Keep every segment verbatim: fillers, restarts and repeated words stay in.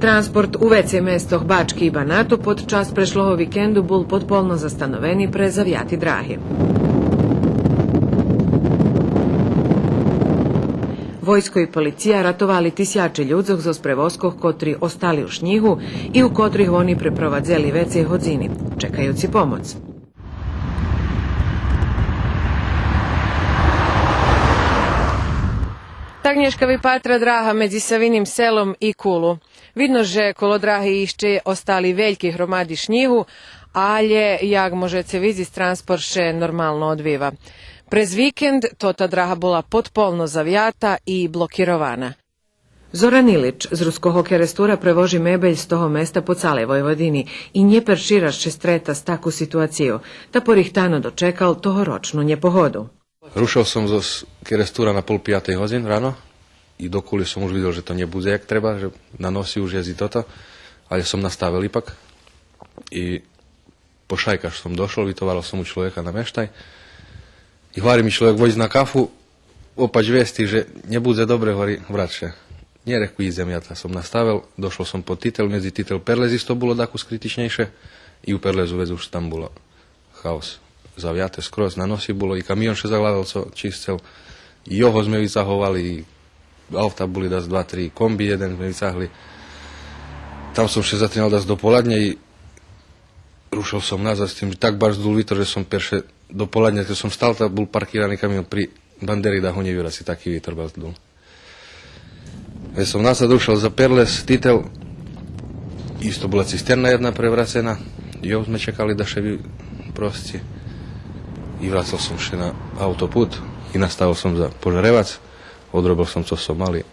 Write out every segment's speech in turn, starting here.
Транспорт у вецей местох Бачки и Банату под час прешлого викенду бул подполно застановени пре завяти драги. Войско и полиция ратовали тисячи людзох зоз превозкох котри остали у шнїгу и у котрих вони препровадзели вецей годзини, чекаюци помоц. Так нєшка випатра драга медзи Савиним Селом и Кулу. Видно же коло драги ище остали вельки громади шнїгу, алє, як можеце видзиц, транспорт ше нормално одвива. През викенд тота драга була подполно завята и блокирована. Зоран Илич з Руского Керестура превожи мебель з того места по цалей Войводини и нє перши раз ше стрета з таку ситуацию, та порихтано дочекал тогорочну нєпогоду. Рушел сом зоз Керестура на пол пиятей годзин рано и до Кули сом уж видзел же то нє будзе як треба, же на носи уж єст и тото, алє сом наставел ипак. И по шайкаш сом дошол, витоварел сом у чловека на мештай. И гвари ми чловек: „Войдз на кафу, опач вести же нє будзе добре“, гвари, „врац ше“. „Нє“, реку, „идзем я“, та сом наставел, дошол сом под Тител, медзи Тител Перлез исто було дакус критичнєйше и у Перлезу вец уж там було хаос. Завяте скроз, на носи було, и камион ше заглавел цо чисцел, и його зме вицаговали, и авта були дас два-три, комби єден зме вицагли. Там сом ше затримал дас до поладня и рушел сом назад, з тим же так барз дул витор же сом перше до поладня, кед сом стал, та бул паркирани камион при бандери да го нє вирац, таки витор барз дул. Вец сом назад рушел за Перлез, Тител, исто була цистерна єдна преврацена, и його зме чекали да ше ви-, прости. И врацал сом ше на автопут и наставел сом за Пожаревац, одробел сом цо сом мал и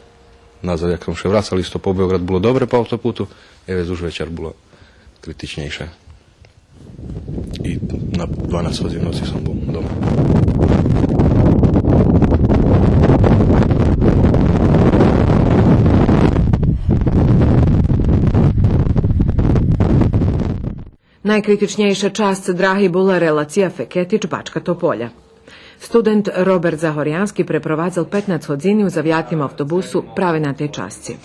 назад, як сом ше врацал, исто по Београд було добре по автопуту, е, вец уж вечар було критичнєйше. И на дванац годзин ноци сом бул дома. Найкритичнєйша часц драги була релация Фекетич – Бачка Тополя. Студент Роберт Загорянски препровадзел петнац годзини у завятим автобусу праве на тей часци.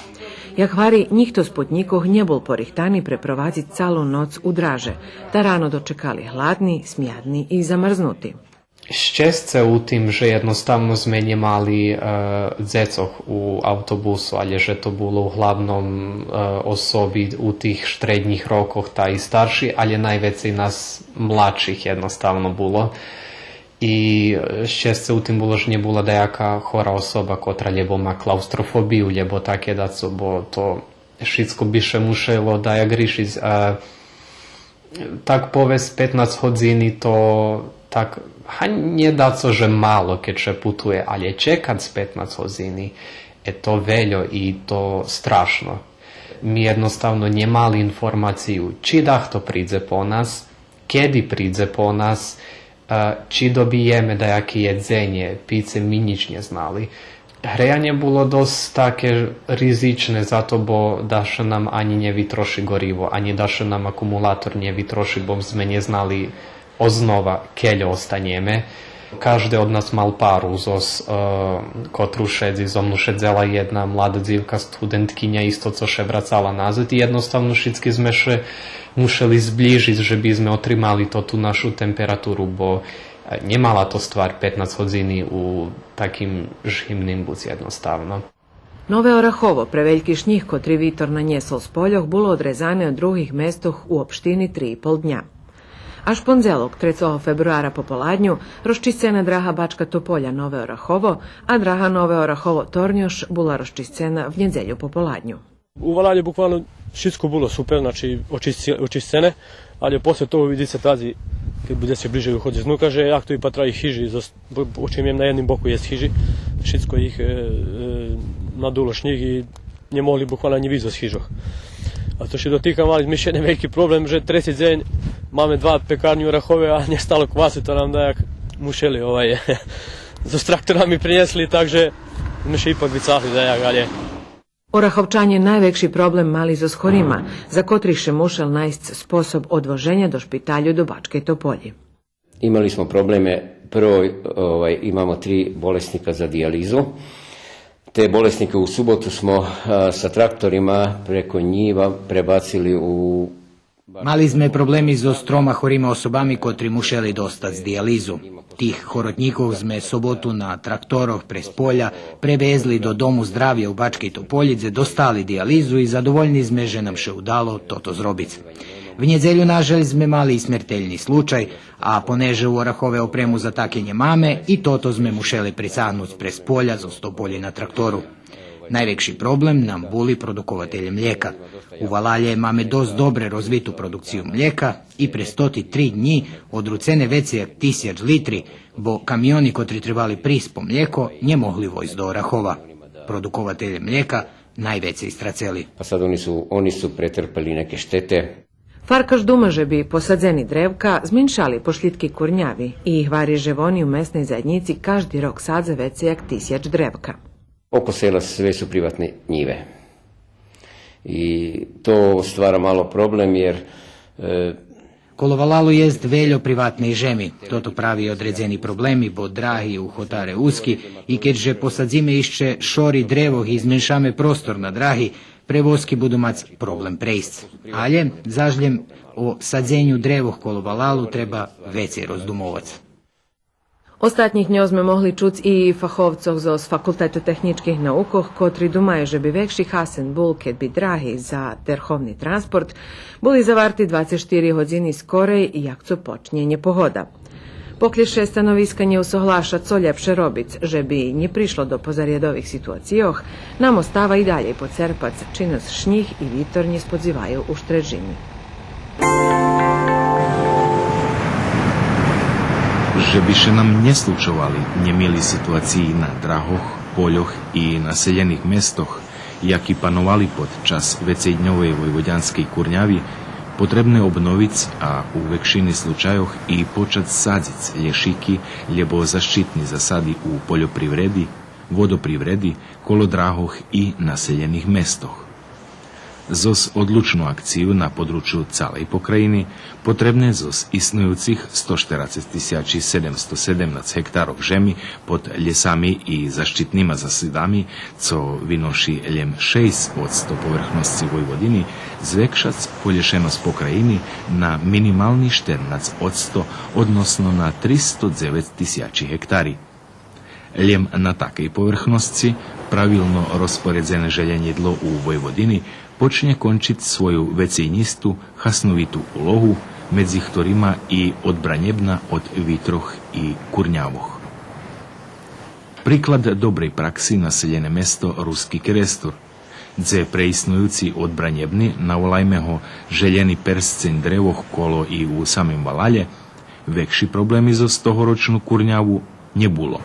Як гвари, нїхто з путнїкох нє бул порихтани препровадзиц цалу ноц у драже, та рано дочекали гладни, смядни и замрзнути. Щесце у тим же єдноставно зме нє мали, е, дзецох у автобусу, алє же то було углавном, е, особи у тих штреднїх рокох та и старши, алє найвецей нас младших єдноставно було. И, е, щесце у тим було же нє була даяка хора особа, котра лєбо ма клаустрофобию, лєбо таке дацо, бо то шицко би ше мушело даяк ришиц. А так повесц, петнац годзини то так, га, нє дацо же мало кед ше путує, алє чекац петнац годзини, е, то вельо и то страшно. Ми єдноставно нє мали информацию чи дахто придзе по нас, кеди придзе по нас, е, чи добиєме даяке єдзенє, пице, ми нїч нє знали. Греянє було досц таке ризичне, зато бо да ше нам анї нє витроши гориво, анї да ше нам акумулатор нє витроши, бо зме нє знали ознова кельо останєме. Кажде од нас мал пару зоз, е, котру шедзи. Зо мну шедзела єдна млада дзивка, студенткиня исто, цо ше врацала назад, и єдноставно шицки зме ше мушели зблїжиц же би зме отримали тоту нашу температуру, бо, е, нє мала то ствар петнац годзини у таким жимним буц єдноставно. Нове Орахово, пре вельки шнїг котри витор нанєсол з польох, було одрезане од других местох у општини три и пол дня. Аж пондзелок, трецого фебруара пополадню, розчисцена драга Бачка Тополя – Нове Орахово, а драга Нове Орахово – Торньош була розчисцена в нєдзелю пополадню. У валалє буквално шицко було супер, значи, очисци-, очисцене, алє после того видзи ше тази Буде ше ближе виходзиц. Ну, каже, як то и патра и хижи, зос-, бо, бо, очевидно, на єдним боку єст хижи, шицко их, е, е, надуло шнїг и нє могли буквално анї вийсц зоз хижох. А цо ше дотика, мали зме ище єден вельки проблем, же трети дзень маме два пекарнї у Рахове, а нє стало квасу, то нам даяк мушели, овай, зоз тракторами принєсли, так же зме ше ипак вицагли даяк, але Ораховчанє найвекши проблем мали зоз хорима, за котрих ше мушел найсц способ одвоженя до шпиталю до Бачкей Тополї. Имали смо проблеме. Прво, овай, имамо три болесника за диялизу. Те болеснике у суботу смо, а, са тракторима преко нїва пребацили у Мали зме проблеми зоз трома хорима особами котри мушели достац диялизу. Тих хоротнїкох зме соботу на тракторох през поля превезли до Дому здравя у Бачкей Тополї, дзе достали диялизу и задовольни зме же нам ше удало тото зробиц. В нєдзелю, нажаль, зме мали и смертельни случай, а понеже у Орахове опрему за таке нємаме, и тото зме мушели прецагнуц през поля зоз Тополї на трактору. Найвекши проблем нам були продукователє млєка. У валалє маме досц добре розвиту продукцию млєка и през тоти три днї одруцене вецей як тисяч литри, бо камиони котри требали присц по млєко нє могли войсц до Орахова. Продукователє млєка найвецей страцели. А сад они су, они су претрпели неке штете. Фаркаш дума же би посадзени древка зменшали пошлїдки курняви и гвари же вони у месней заєднїци кажди рок садза вецей як тисяч древка. Около села све су приватне нїве. И то ствара мало проблем, јер, е, Коло валалу єст вельо приватней жеми. Тото прави одредзени проблеми, бо драги у хотаре узки, и кед же посадзиме ище шори древох и зменшаме простор на драги, превозки буду мац проблем прейсц. Алє, заш лєм о садзеню древох коло валалу треба вецей роздумовац. Остатнїх дньох зме могли чуц и фаховцох зоз Факултету технїчких наукох, котри думаю же би векши хасен бул кед би драги за терховни транспорт були заварти двацец штири годзини скорей як цо почнє нєпогода. Покля ше становиска нє усоглаша цо лєпше робиц же би нє пришло до позарядових ситуацийох, нам остава и далєй поцерпац чи нас шнїг и витор нє сподзиваю у Штреджини. Же би ше нам нє случовали нємили ситуациї на драгох, польох и населєних местох, яки пановали под час вецейдньовей войводянскей курняви, потребне обновиц, а у векшини случайох и почац садзиц лєшики лєбо защитни засади у польопривреди, водопривреди, коло драгох и населєних местох. Зоз одлучну акцию на подручю цалей покраїни потребне зоз иснуюцих сто штерацец тисячи седемсто седемнац гектарох жеми под лєсами и защитнима засадами, цо виноши лєм шейсц одсто поверхносци Войводини, звекшац полєшеносц покраїни на минимални штернац одсто, односно на тристо дзевец тисячи гектари. Лєм на такей поверхносци правилно розпоредзене желєнїдло у Войводини почнє кончиц свою вецейнїсту, хасновиту улогу, медзи хторима и одбранєбна од витрох и курнявох. Приклад добрей пракси населєне место Руски Керестур, дзе пре иснуюци одбранєбни, наволайме го желєни персцень древох коло и у самим валалє, векши проблеми зоз тогорочну курняву нє було.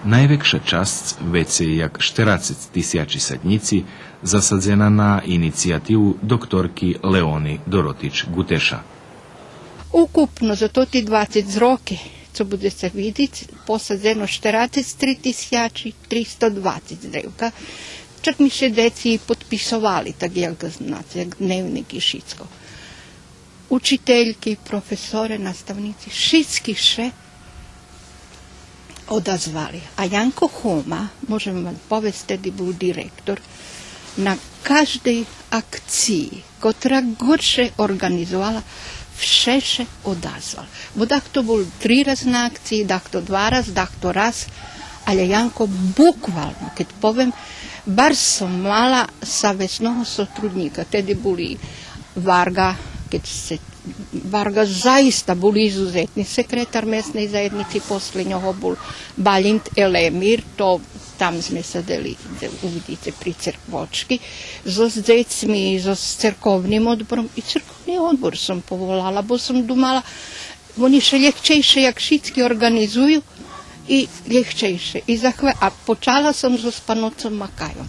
Найвекша часц, вецей як штерацец тисячи саднїци, засадзена на инициятиву докторки Леони Доротич Гутеша. Укупно за тоти двацец роки, цо будзе ше видзиц, посадзено штерацец три тисячи тристо двацец древка. Чак ми ше дзеци подписовали, так як, знаце, як дневник и шицко. Учительки, професоре, наставнїци, шицки ше одазвали. А Янко Хома, можем вам повесц, теди бул директор, на каждей акциї, котра год ше орґанизовала, вше ше одазвал. Бо дахто бул три раз на акциї, дахто два раз, дахто раз, алє Янко буквално, кед повем, барз сом мала савесного сотруднїка. Теди бул и Варґа, кед ше Варґа заиста бул изузетни секретар месней заєднїци, после нього бул Балїнт Елемир, то там зме седели, увидзице, при церквочки, зоз дзецми, зоз церковним одбором. И церковни одбор сом поволала, бо сом думала, Вони ше лєгчейше як шицки орґанизую и лєгчейше. И захва-, а почала сом зоз паноцом Макайом.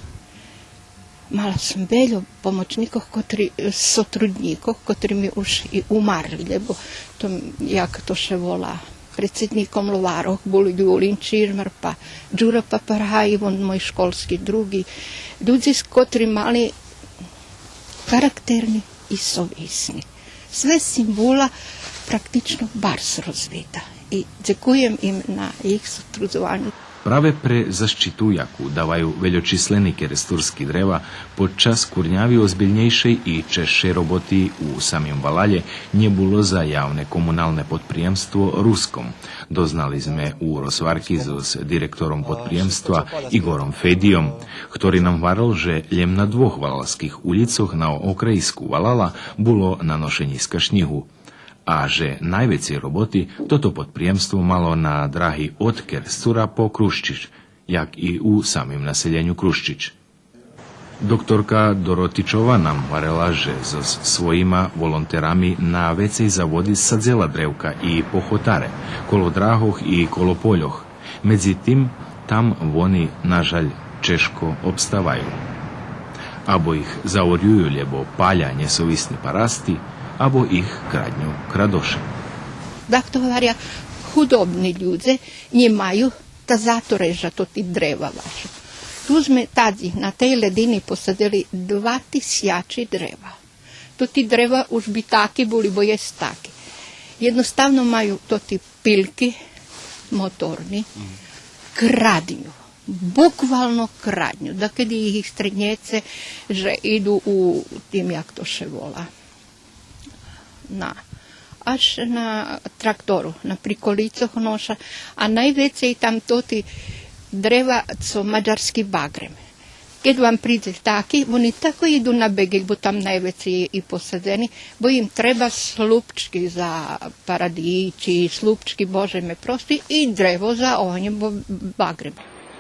Мала сом вельо помочникох, котри, сотруднїкох, котри ми уж и умарли, лєбо то, як то ше вола, предсиднїком Ловарох бул Юлин Чижмар, па Дюра Папаргай, вон мой школски друг. Людзе котри мали характерни и совисни. Свесц им була практично барз розвита и дзекуєм им на їх сотрудзованю. Праве пре защиту, яку даваю вельочислени керестурски древа, подчас курняви озбильнєйшей и чежшей роботи у самим валалє нє було за явне комуналне подприємство Руском. Дознали зме у розгварки зоз директором подприємства Игором Федийом, хтори нам гварел же лєм на двох валалских улїцох на окраїску валала було наношенїска шнїгу, а же найвецей роботи тото подприємство мало на драги од Керестура по Крущич, як и у самим населєню Крущич. Докторка Доротичова нам гварела же зоз своїма волонтерами на вецей заводи садзела древка и по хотаре, коло драгох и коло польох. Медзитим, там вони, на жаль, чежко обставаю. Або их заорюю, лєбо паля нєсовисни парасти, або их крадню крадоше. Дахто гваря, худобни людзе нємаю, та зато режа тоти древа вашо. Ту зме тадзи на тей ледини посадзели два тисячи древа. Тоти древа уж би таки були, бо єст таки. Єдноставно маю тоти пильки моторни, крадню. Буквално крадню. Дакеди их стретнєце же иду у тим, як то ше вола, на, аж на трактору, на приколицох ноша, а найвецей там тоти древа цо маджарски багрем. Кед вам придзе таки, вони тако иду на бегель, бо там найвецей и посадзени, бо им треба слупчки за парадичи, слупчки, Боже ме прости, и древо за огнє, бо багрем.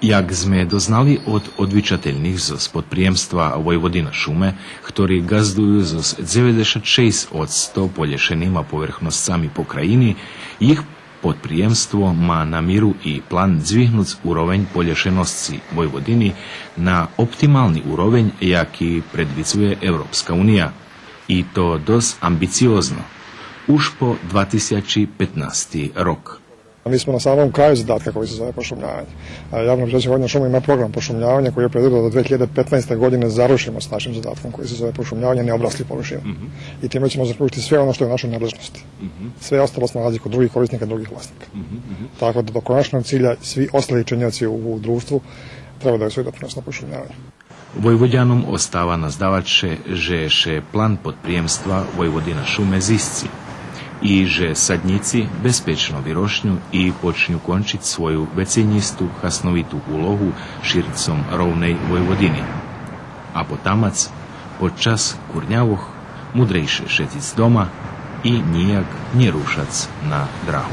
Як зме дознали од одвичательних зоз подприємства Войводина шуме, хтори ґаздую зоз дзеведзешат шейсц одсто полєшенима поверхносцами по країни, їх подприємство ма намиру и план дзвигнуц уровень полєшеносци Войводини на оптимални уровень, яки предвидзує Европска уния. И то досц амбициозно. Уж по два тисячи петнасти рок. A mi smo na samom kraju zadatka koji se zove pošumljavanje. A Javno preduzeće Vojvodina šume ima program pošumljavanja koji je predvidelo da do dve hiljade petnaeste godine završimo s našim zadatkom koji se zove pošumljavanje neobraslih površina. I time ćemo zaključiti sve ono što je u našoj nadležnosti. Sve ostalo se nalazi kod drugih korisnika, drugih vlasnika. Tako da do konačnog cilja svi ostali činioci u, u društvu treba da daju svoj doprinos na pošumljavanju. Войводяном остава наздавац ше же ше план подприємства Войводина шуме зисци и же саднїци безпечно вирошню и почню кончиц свою вецейнїсту хасновиту улогу ширцом ровней Войводини. А потамац, подчас курнявох, мудрейше шедзиц дома и нїяк нє рушац на драгу.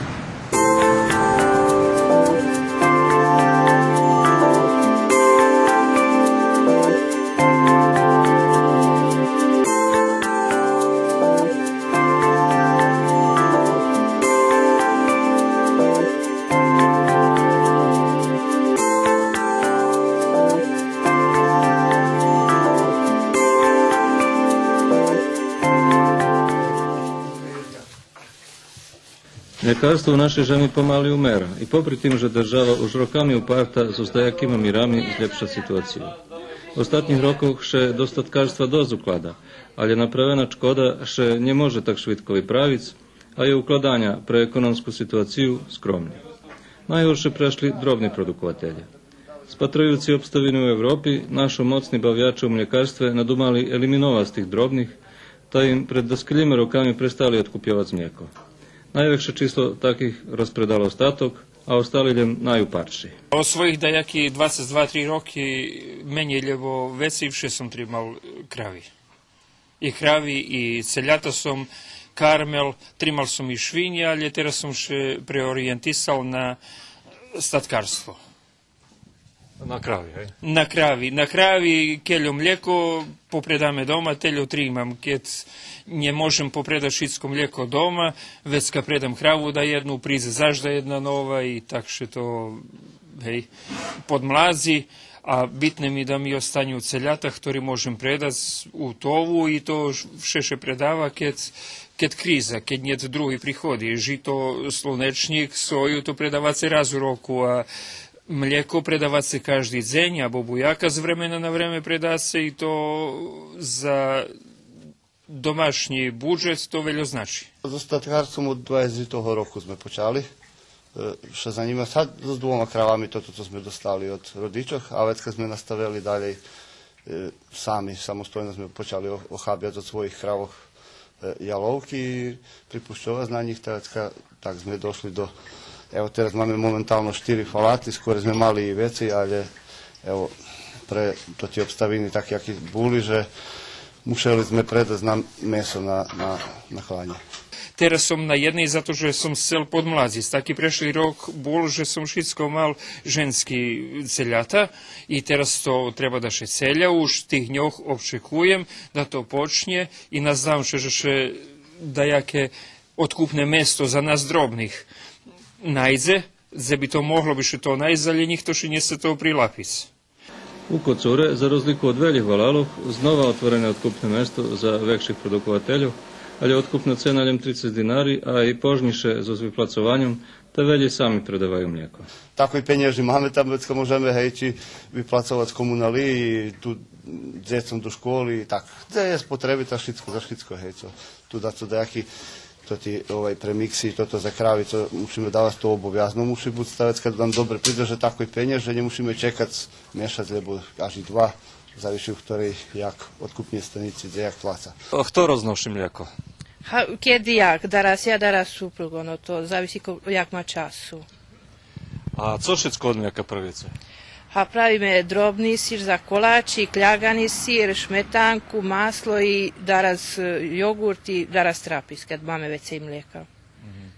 Млєкарство у нашей жеми помали умера и попри тим же держава уж роками упарта зоз даякима мирами злєпшац ситуацию. Остатнїх рокох ше до статкарства досц уклада, алє направена чкода ше нє може так швидко виправиц, а и укладаня пре економску ситуацию скромни. Найгорше прешли дробни продукователє. Спатраюци обставини у Европи, нашо моцни бавяче у млєкарстве надумали елиминовац тих дробних, та им пред даскельма роками престали одкупйовац млєко. Найвекше число таких розпредало остаток, а остали лєм найупарши. Од своїх даяки двацец два-три роки менєй лєбо вецей вше сом тримал крави. И крави, и целята сом кармел, тримал сом и швинї, алє тераз сом ше преориєнтисал на статкарство. На крави, гей? На крави, на крави, кельо млєко, попредаме дома, тельо тримам. Кед нє можем попредац шицко млєко дома, вецка предам краву да єдну, придзе заш да єдна нова и так ше то, гей, подмладзи, а битне ми да ми останю целята, хтори можем предац у тови и то вше ше предава кед, кед криза, кед нєт други приходи. Жито, слунечнїк, сою, то предаваце раз у року, а млєко предаваце кажди дзень, або буяка з времена на време предаце и то за домашнї буджет то вельо значи. Зоз статкарством од двацетого року зме почали. Е, ше занимаме сад зоз двома кравами, тото цо зме достали од родичох, а вецка зме наставели далєй, е, сами, самостойно зме почали о-, охабяц од своїх кравох, е, яловки, припущовац на нїх, та вецка так зме дошли до, ево, тераз маме моментално штири фалати, скоро зме мали и вецей, алє, ево, пре тоти обставини так яки були, же мушели зме предац нам месо на, на, на кланє. Тераз сом на єдней, зато же сом сцел подмладзиц. Таки прешли рок бул же сом шицко мал женски целята и тераз то треба да ше целя, уж тих дньох обчекуєм да то почнє и наздавам ше же ше даяке откупне место за нас дробних найдзе, дзе би то могло би ше то найсц, алє нїхто ше нє сце того прилапиц. У Коцуре, за розлику од велїх валалох, знова отворене откупне место за векших продуковательох, алє откупна цена лєм трицец динари, а и пожнїше зоз виплацованьом, та велї сами предаваю млєко. Такой пенєжи маме там, вецка можеме, гей, чи виплацовац комунали и ту дзецом до школи и так. Дзе єст потреби, та шицко, за шицко, гей, цо ту дацо даяки тоти, овай, премикси, тото за крави, цо мушиме давац, то обовязно муши буц, та вецка нам добре придзе же такой пенєж, же нє мушиме чекац мешац, лєбо аж и два, зависи у хторей як откупней станици, дзе як плаца. А хто розноши млєко? Га, кеди як, дараз я, дараз супруг, оно то зависи ко-, як ма часу. А цо шицко од млєка правице? Га, правиме дробни сир за колачи, клягани сир, шметанку, масло и дараз, е, йоґурт и дараз трапиз, кед маме вецей млєка. Мгм.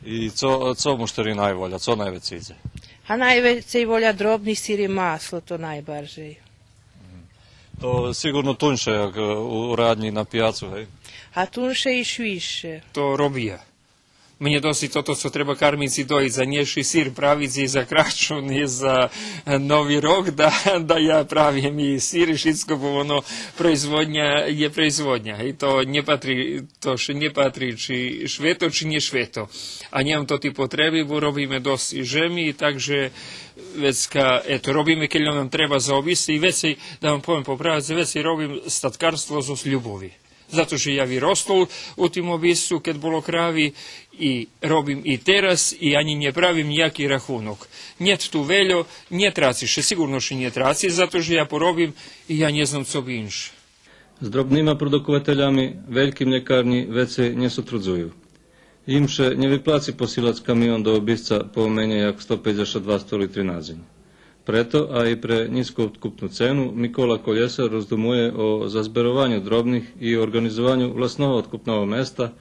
И цо, цо муштери найволя, цо найвецей идзе? Га, найвецей воля дробни сир и масло, то найбаржей. Мгм. То сиґурно туньше як, е, у, у раднї на пияцу, гей? Га, туньше и швижше. То робя. Мнє досц тото цо треба кармиц и доїц, а нє ши сир правиц и за Крачун, и за, е, Нови рок, да, да я правим и сир и шицко, бо воно производня є производня. И то нє патри, то ше нє патри чи швето, чи нє швето. А нємам тоти потреби, бо робиме досц и жеми, и так же вецка, ето, робиме кельо нам треба за обисце и вецей, да вам повем по правди, вецей робим статкарство зоз любови. Зато же я виростол у тим обисцу, кед було крави, и робим и тераз, и анї нє правим нїяки рахунок. Нєт ту вельо, нє траци ше, сиґурно ше нє траци, зато же я поробим и я нє знам цо би инше. З дробнима продукователями вельки млєкарнї вецей нє сотрудзую. Им ше нє виплаци посилац камион до обисца по менєй як сто пейдзешат-двасто литри на дзень. Прето, а и пре нїзку откупну цену, Микола Колєсар роздумує о зазберованю дробних и орґанизованю власного откупного места.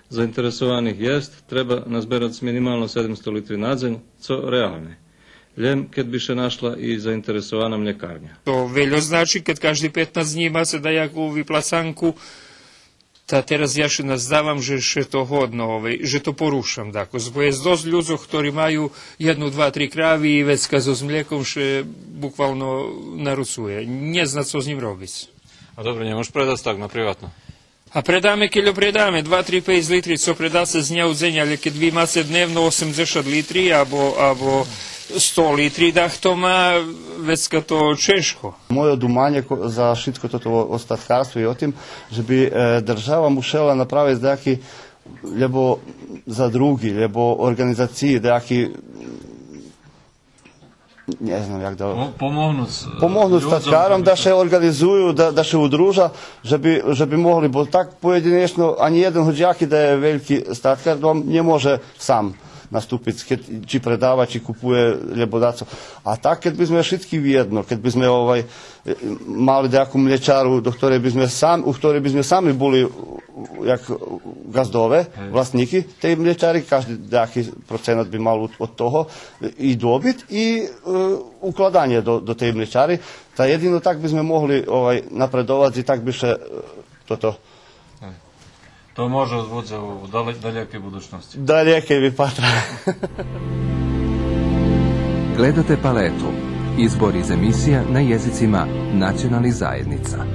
Заинтересованих єст, треба назберац минимално седемсто литри на дзень, цо реалне. Лєм кед би ше нашла и заинтересована млєкарня. То вельо значи, кед кажди петнац днї маце даяку виплацанку, та тераз я ше наздавам же ше то годно, овей, же то порушам дакус, бо єст досц людзох хтори маю єдну, два, три крави и вецка зоз млєком ше буквално наруцує. Нє зна цо з нїм робиц. А добре, нє можеш предац так на приватно? А предаме, кельо предаме, два, три, пейц литри, цо предаце з дня у дзень, алє кед ви маце дневно осемдзешат литри або, або сто литри дахто ма, вецка то чежко. Мойо думанє ко-, за шицко тото о-, о статкарству и о тим, же би, е, держава мушела направиц даяки, лєбо задруги, лєбо орґанизациї, даяки, нє знам як да... По-, помогнуц, е, помогнуц людзом, статкаром да ше орґанизую, да, да ше удружа, же би, же би могли, бо так поєдинечно анї єден, гоч яки да є вельки статкар, то нє може сам. наступиц, кед чи предава, чи купує лєбо дацо. А так, кед би зме шицки вєдно, кед би зме, овай, е, мали даяку млєчару до хторей би зме сам-, у хторей би зме сами були, е, як ґаздове, власнїки тей млєчари, кажди даяки проценат би мал од, од того, е, и добит, и, е, укладанє до, до тей млєчари. Та єдино так би зме могли, овай, напредовац и так би ше, е, тото То може будзе у дале-, далєкей будучносци. Далєкей випатра. Gledate Paletu. Izbor iz emisija na jezicima nacionalnih zajednica.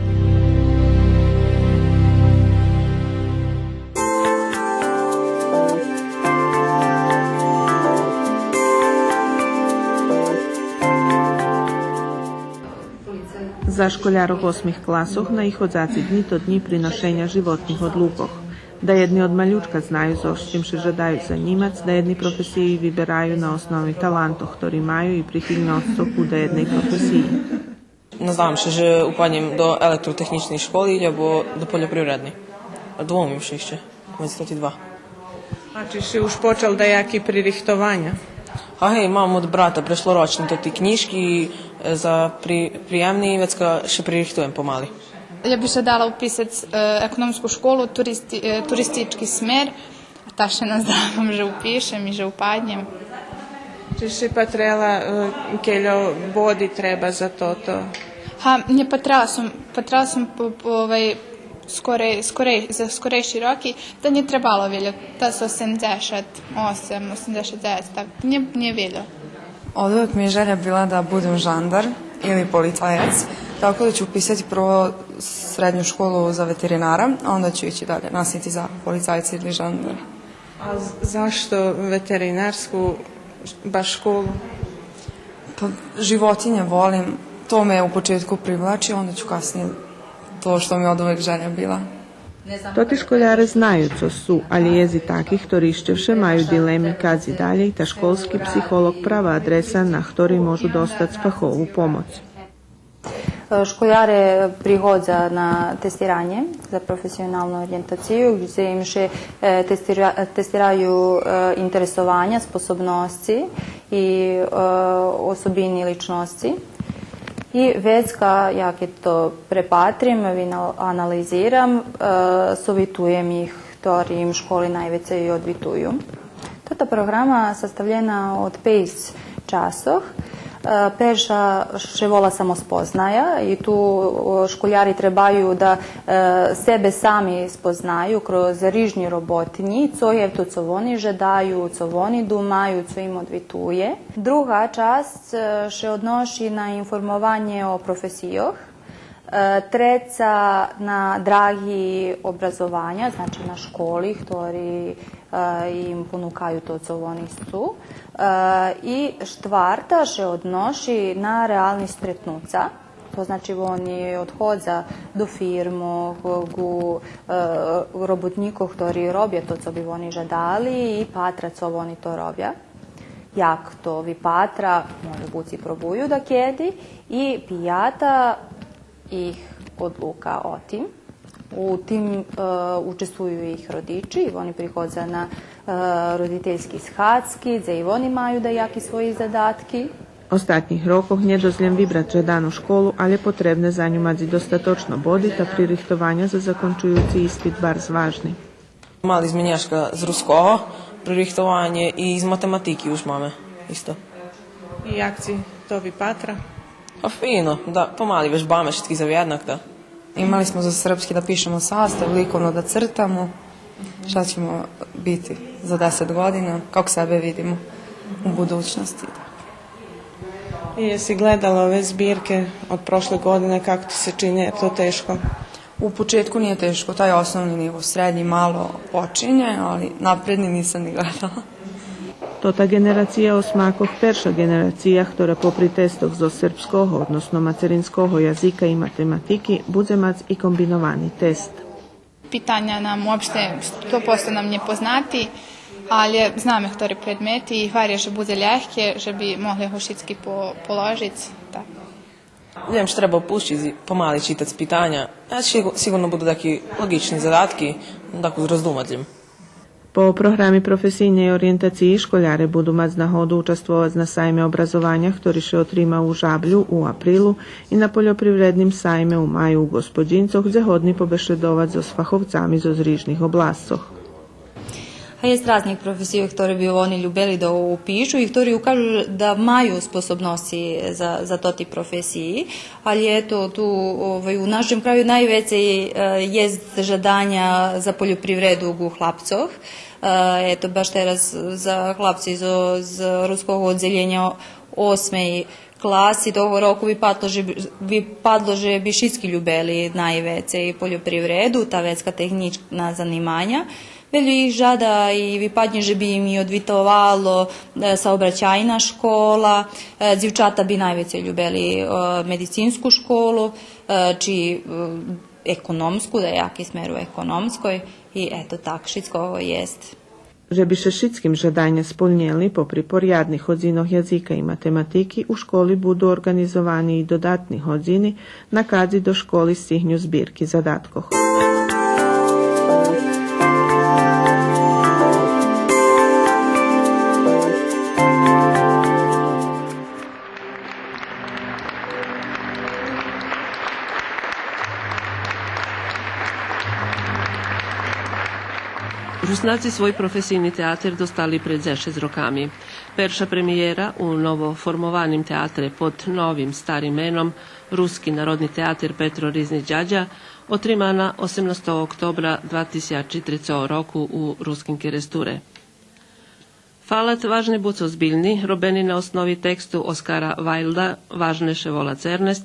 За школярох осмих класох наиходзаци днї то днї приношеня животних одлукох. Даєдни од малючка знаю зоз чим ше жадаю занїмац, даєдни професиї вибераю на основи талантох хтори маю и прихильносцох ку даєдней професиї. Наздавам ше же упаднєм до електротехнїчней школи, лєбо до польопривредней. Двомим ше ище. Медзи тоти два. Значи, ши уж почал даяки пририхтованя? А гей, мам од брата прешлорочни тоти кнїжки, е, за при-, приємни и вецка ше пририхтуєм помали. Я би ше дала уписац, е, економску школу, туристи-, е, туристички смер, а та ше наздавам же упишем и же упаднєм. Чи ши патрела, е, кельо боди треба за тото? Га, нє патрела сом, патрела сом по, по, овай, скорей, скорей, за скорейши роки, та нє требало вельо, та з осемдзешат осем, осемдзешат дзевец, так, нє, нє вельо. Oduvek mi je želja bila da budem žandar ili policajac, tako da ću upisati prvo srednju školu za veterinara, a onda ću ići dalje, nastaviti za policajca ili žandara. A z-, zašto veterinarsku baš školu? Pa, životinje volim, to me u početku privlači, onda ću kasnije to što mi je oduvek želja bila. Тоти школяре знаю цо су, алє єст и таки хтори ище вше маю дилеми кадзи далєй, та школски психолоґ права адреса на хтори можу достац фахову помоц. Е, школяре приходза на тестиранє за професионалну орєнтацию, дзе им ше, е, тестира-, тестираю, е, интересованя, способносци и, е, особини личносци. И вецка, як то препатрим, винал-, анализирам, е, совитуєм их хтори им школи найвецей одвитуju. Тота програма саставлєна од пейц часох. Е, перша ше вола самоспозная и ту, о, школяри требаю да, е, себе сами спознаю кроз рижни роботнї, цо є то цо вони жадаю, цо вони думаю, цо им одвитує. Друга часц, е, ше одноши на информованє о професийох. Е, треца на драги образованя, значи на школи, хтори, е, им понукаю то цо вони сцу. Е, и штварта ше одноши на реални стретнуца. То значи, вони одходза до фирмох, гу, е, роботнїкох, хтори робя то цо би вони жадали и патра цо вони то робя. Як то випатра, може буц и пробую дакеди. И пията, их одлука о тим. У тим, е, учествую их родичи, и вони приходза на, е, родительски схадзки, дзе и вони маю даяки свої задатки. Остатнїх рокох нє досц лєм вибрац жадану школу, алє потребне за ню мац и достаточно боди, та пририхтованя за закончуюци испит барз важни. Мали зме нєшка з руского пририхтованє и з математики уж маме исто. И як ци то випатра? А фино, да, помали вежбаме шицки за вєднак, да. Imali smo za srpski da pišemo sastav, likovno da crtamo. Šta ćemo biti za deset godina, kako sebe vidimo u budućnosti. Jesi gledala ove zbirke od prošle godine, kako ti se čini, je to teško? U početku nije teško, taj osnovni nivo, srednji malo počinje, ali napredni nisam ni gledala. Тота ґенерация осмакох перша ґенерация хтора попри тестох зоз сербского, односно мацеринского язика и математики, будзе мац и комбиновани тест. Питаня нам уопште сто посто нам нє познати, алє знаме хтори предмети и гваря же будзе лєгке, же би могли го шицки по-, положиц, так. Лєм ше треба пущиц и помали читац питаня. А сиґу-, сиґурно буду таки лоґични задатки, так роздумац лєм. По програми професийней ориєнтациї школяре буду мац нагоду участвовац на сайме образованя, хтори ше отрима у Жаблю у априлу, и на польопривредним сайме у маю у Ґосподїнцох, дзе годни побешедовац зоз фаховцами зоз рижних обласцох. А єст разних професийох хтори би вони любели да упишу и хтори укажу да маю способносци за, за тоти професиї, алє ето ту, овай, у нашим краю найвецей, е, єст жаданя за польопривреду у хлапцох. Е, ето баш тераз за хлапци зоз, з руского оддзелєня осмей класи того року випадло же би, випадло же би шицки любели найвецей польопривреду, та вецка технїчна заниманя. Вельо их жада и випаднє же би им и одвитовало, е, саобрачайна школа, е, дзивчата би найвецей любели, е, медицинску школу, е, чи, е, економску, даяки смер у економской. И ето так, шицко єст. Же би ше шицким жаданя сполнєли, попри порядних годзинох язика и математики, у школи буду орґанизовани и додатни годзини, на кадзи до школи стигню збирки задаткох. Руснаци свой професийни театер достали пред дзешец роками. Перша премиєра у новоформованим театре под новим старим меном Руски народни театер Петро Ризни Дядя отримана осемнастого октобра два тисячи трецого року у Руским Керестуре. Фалат Важне буц озбильни, робени на основи тексту Оскара Вайлда Важне ше волац Ернест,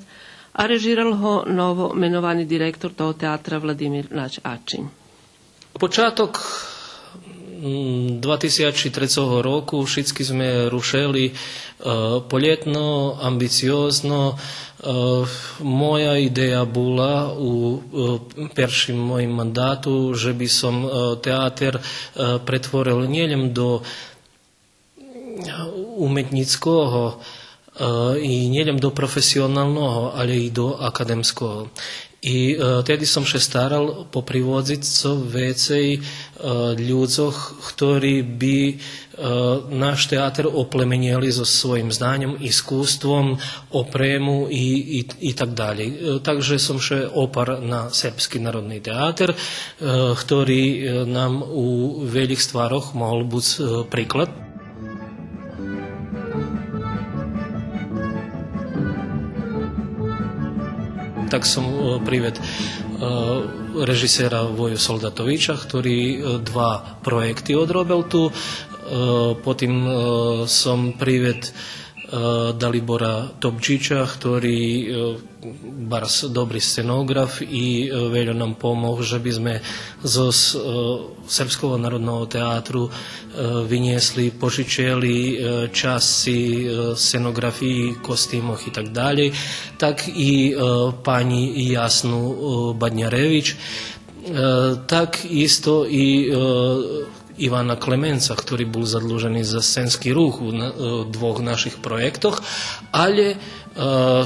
а режирал го новоменовани директор того театра Владимир Нач Ачинь. Початок, м, два тисячи трецого року, шицки зме рушели, е, полєтно, амбициозно. Е, моя идея була у, е, першим моїм мандату же би сом, е, театер, е, претворел нєлєм до уметнїцкого, е, и нєлєм до професионалного, алє и до академского. И, е, теди сом ше старал поприводзиц цо вецей, е, людзох хтори би, е, наш театер оплеменєли зоз своїм знаньом, искуством, опрему и, и, и так далєй. Е, так же сом ше опар на Сербски народни театер, е, хтори, е, нам у велїх стварох могол буц, е, приклад. Так сом, е, привед, е, режисера Вою Солдатовича, хтори, е, два проєкти одробел ту. Е, потим, е, сом привед, е, Далибора Топджича, хтори, е, барз добри сценоґраф и, е, вельо нам помог же би зме зоз, е, Сербского народного театру, е, винєсли, пожичели, е, часци, е, сценоґрафиї, костимох и так далєй, так и, е, панї Ясну, е, Бадняревич, е, так исто и, е, Ивана Клеменца, хтори бул задлужени за сценски рух у на-, е, двох наших проєктох, алє, е, е,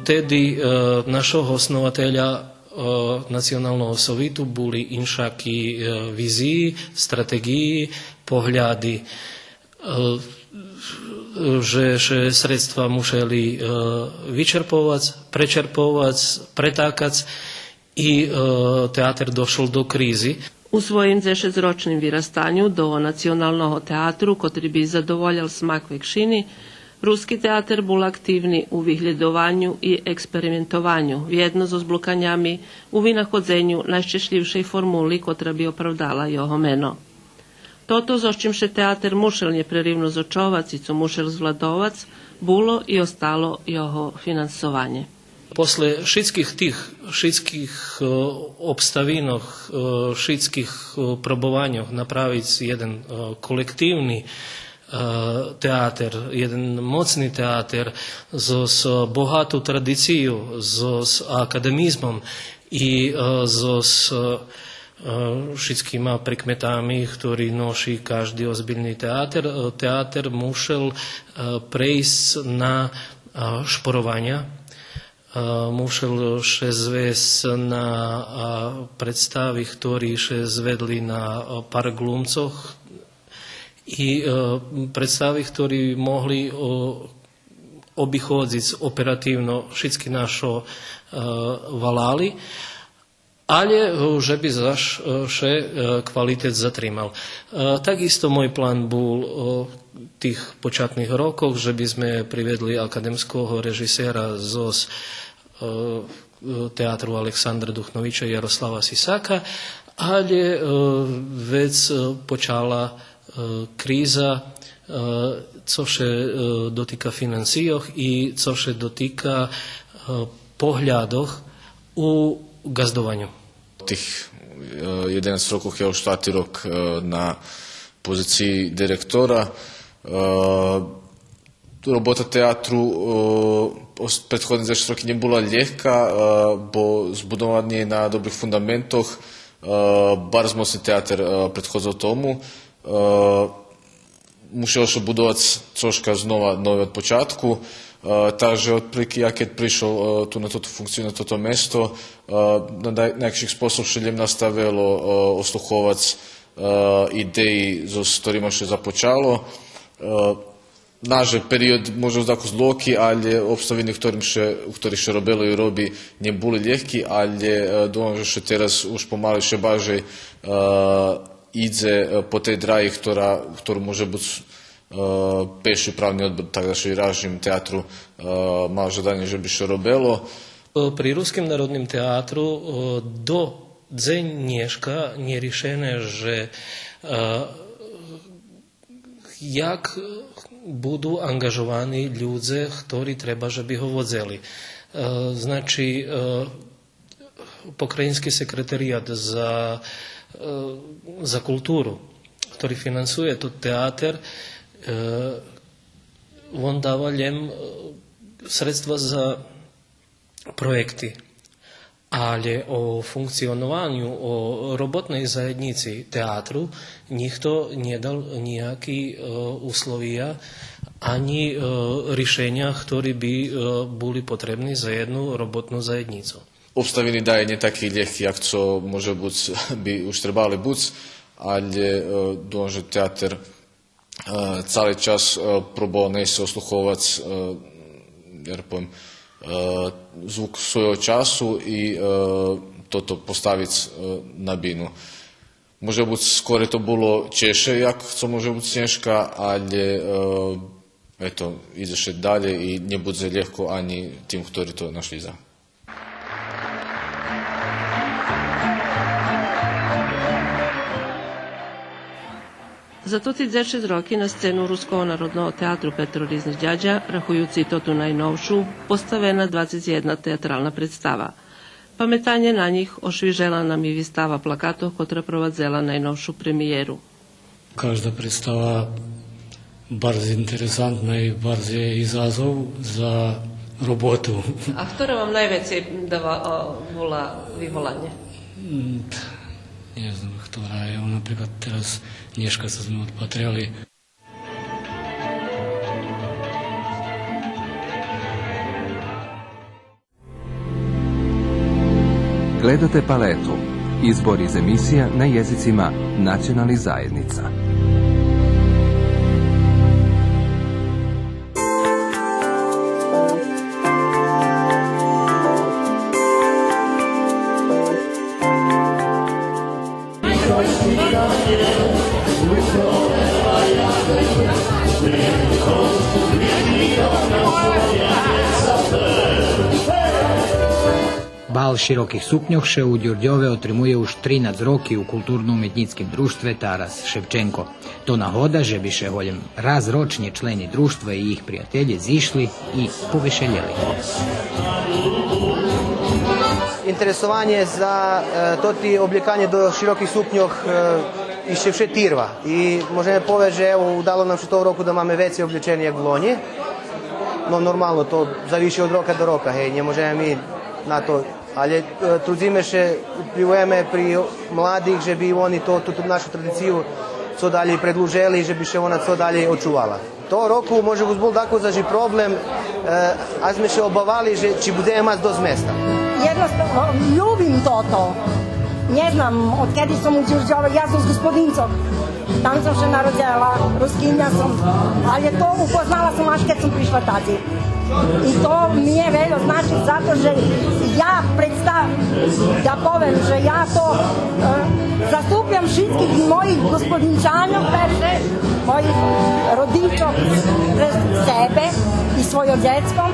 теди, е, нашого основателя, е, Националного совиту були иншаки, е, визиї, стратеґиї, погляди, е, же, же средства мушели, е, вичерповац, пречерповац, претакац и, е, театер дошол до кризи. У своїм дзешецрочним вирастаню до Националного театру, котри би задоволял смак векшини, Руски театер бул активни у виглєдованю и експериментованю, вєдно зоз блуканьми у винаходзеню найщешлївшей формули котра би оправдала його мено. Тото зоз чим ше театер мушел нєпреривно зочовац и цо мушел звладовац, було и остало його финансованє. После шицких тих, шицких, е, обставинох, е, шицких, е, пробованьох направиц єден, е, колективни, е, театер, єден моцни театер зоз, е, богату традицию, зоз академизмом и, е, зоз, е, е, шицкима прикметами, хтори ноши кажди озбильни театер, е, театер мушел, е, прейсц на, е, шпорованя, Е, мушел ше звесц на, а, представи хтори ше зведли на, а, пар ґлумцох и, е, представи хтори могли, о, обиходзиц оперативно шицки нашо, е, валали. Але, е, же би заш, е, ше, е, квалитет затримал. Е, так исто мой план бул, е, тих початних рокох, же би зме приведли академского режисера зоз, е, е, театру Александра Духновича и Ярослава Сисака, але, е, вец, е, почала, е, криза, е, цо ше, е, дотика финансийох и цо ше дотика, е, поглядох у ґаздованю. Тих, е, єденац рокох, ево штварти рок, е, на позициї директора. Е, робота театру, е, ос-, предходни дзешец роки нє була лєгка, е, бо збудовани на добрих фундаментох, е, барз моцни театер, е, предходзел тому. Е, мушел ше будовац цошка знова нове од початку. Е, так же, отприлики, я кед пришол, е, ту на тоту функцию, на тото место, е, на дай-, на якшик способ ше лєм наставело, е, ослуховац, е, идеї зоз хторима ше започало. Е, наже период може дакус длоки, але обставини у хторим ше, у хторих ше робело и роби, нє були лєгки, але, е, думам же ше тераз уж помали ше баржей, е, идзе, е, по тей драги хтора, хтору може буц, е, перши управни одбор, так да ше и режим театру, е, мал жаданє же би ше робело. При Руским народним театру, е, до дзень нєшка нє ришене же, е, як буду анґажовани людзе хтори треба же би го водзели. Е, значи, е, Покраїнски секретарият за, е, за културу, хтори финансує тот театер, е, вон дава лєм, е, средства за проєкти. Але о функционованю, о роботней заєднїци театру нїхто нє дал нїяки, е, условия анї, е, ришеня, хтори би, е, були потребни за єдну роботну заєднїцу. Обставини даяй нє таки лєгки, як цо може буц би уж требали буц, але, е, думам же театер, е, цали час, е, пробовал найсц ослуховац, е, як повем, е, звук свойого часу и, е, тото поставиц, е, на бину. Може буц скорей то було чежше, як цо може буц нєшка, але, е, ето, идзе ше далєй и нє будзе лєгко анї тим хтори то нашлїдза. За тоти дзешец роки на сцену Руского народного театру Петро Ризник Дядя, рахуюци тоту найновшу, поставена двацец єдна театрална представа. Паметанє на нїх ошвижела нам и вистава плакатох котра провадзела найновшу премиєру. Кажда представа барз интересантна и барз є изазов за роботу. А хтора вам найвецей дава, а, вула, виволанє? М, нє знам, хтора є, наприклад, тераз нєшка цо зме одпатрели. Gledate Paletu, izbor iz emisija na jezicima nacionalnih zajednica. Бал широких сукньох ше у Дюрдьове отримує уж тринац роки у Културно-уметнїцким дружтве Тарас Шевченко. То нагода же би ше голєм раз рочнє члени дружтва и їх приятелє зишли и повешелєли. Интересованє за, е, тоти облєканє до широких сукньох, е, ище вше тирва. И можеме повесц же, ево, удало нам ше того року да маме вецей облєчених як лонї. Но, нормално, то зависи од рока до рока, гей, нє можеме ми на то. Але, е, трудзиме ше, впливуєме при младих же би они то, ту, ту нашу традицию цо далєй предлужели, же би ше вона цо далєй очувала. Того року може бу бул дакус заш и проблем, е, а зме ше обавали же чи будземе мац досц места. Єдноставно, любим тото. Нє знам, одкеди сом у Дюрдьове, я сом з Господинцох. Там сом ше народзела, Рускиня сом, але то упознала сом аж кед сом пришла тадзи. И то ми вельо значи, зато же я представ-, да повем же я то, е, заступям шицких моїх Господинчанох перше, моїх родичох, през себе и свойо дзецко.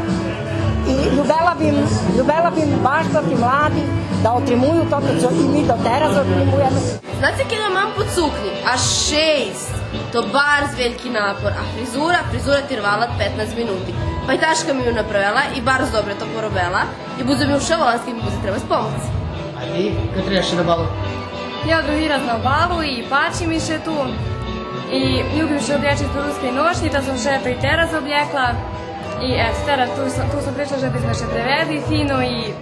И любела бим, любела бим баш тоти млади да отримую тото цо и ми дотераз отримуєме. Знаце, кельо мам по цукнї? Аж шейсц. То барз вельки напор, а фризура, фризура тирвала петнац минути. Пайташка ми ю направела и барз добре то поробела. И будзем ю ше волац кед ми будзе требац помоц. А ти, котрий раз ши на балу? Я други раз на балу и пачи ми ше ту. И любим ше облєчиц у рускей ношнї, та сом ше ето и тераз облєкла. И ето, тераз ту сом, ту сом пришла же би зме ше преведли фино и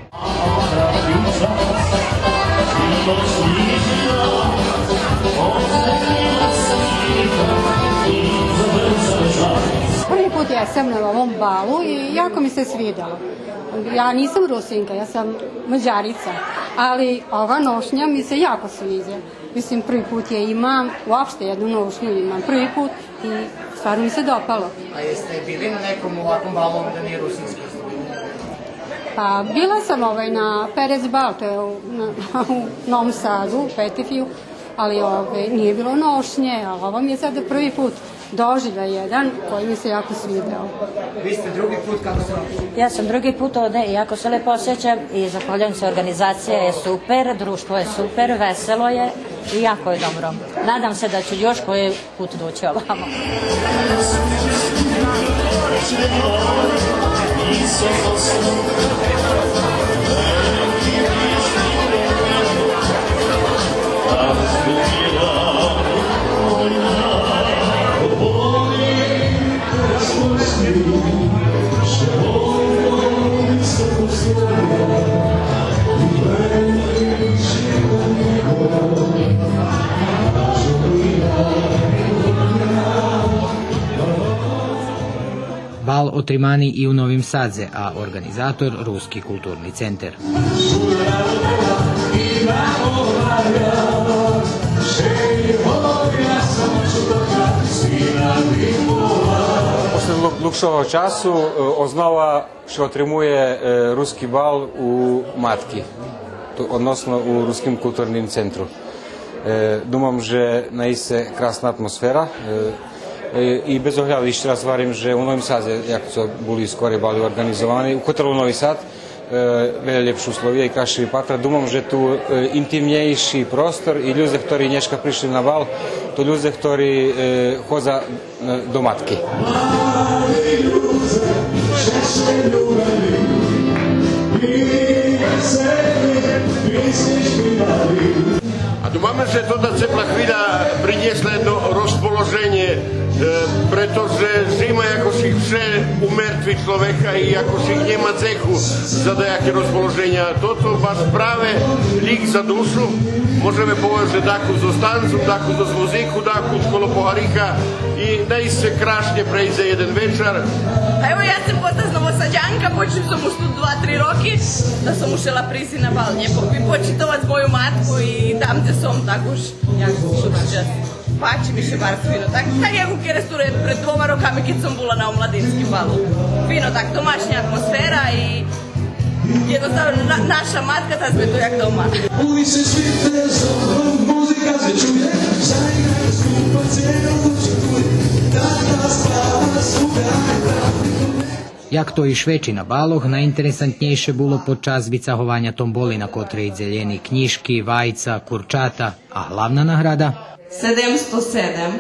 Први пут јесам на овом балу и јако ми се свидело. Ја нисам Русинка, ја сам Мађарица, али ова ношња ми се јако свиђа. Мислим, први пут је имам уопште једну ношњу, имам први пут и стварно ми се допало. A jeste bili na nekom ovakvom balu da nije rusinski? Pa, bila sam, ovaj, na Perez bal, to je u, na, u Novom Sadu, u Petifiju, ali, ovaj, nije bilo nošnje, a ovo mi je sada prvi put doživljaj jedan koji mi se jako svideo. Vi ste drugi put, kako se vam? Ja sam drugi put ovde i jako se lepo osjećam i zahvaljujem se, organizacija je super, društvo je super, veselo je i jako je dobro. Nadam se da ću još koji put doći ovamo. Бал отримани и у Новим Садзе, а орґанизатор Руски културни центер. После длу-, длугшого часу, е, ознова ше отримує, е, руски бал у Матки, то, односно у Руским културним центру. Е, думам же наисце красна атмосфера, е, е, и без огляду ище раз гварим же у Новим Садзе, як цо були скорей бали орґанизовани, у котелу Нови Сад, е, вельо лєпши условия и красши випатра. Думам же ту, е, интимнєйши простор и людзе хтори нєшка пришли на бал, то людзе хтори, е, ходза, е, до Матки. А думаме же тота цепла хвиля принєсла єдно розположенє, е, прето же зима якошик вше умертви чловека и якошик нєма цеху за даяке розположеня. Тото баш праве лїк за душу. Можеме повесц же дакус зоз танцом, дакус зоз музику, дакус коло погариха и наисце крашнє прейдзе єден вечар. А ево, я сом постала Новосадянка, почим сом уж ту два-три роки, та сом мушела присц на бал, нє, по-, почитовац мою Матку и там дзе сом, так уж, як, шо да час. Пачи ми ше барз фино, так, так як у Керестуре пред двома роками, кед сом була на омладинским балу. Фино, так, домашня атмосфера и єдноставно на-, наша Матка, та зме ту як дома. Як то и швечи на балох, найинтересантнєйше було под час вицагованя томболи, на котрей дзелєни кнїжки, вайца, курчата, а главна награда? Седемсто седем.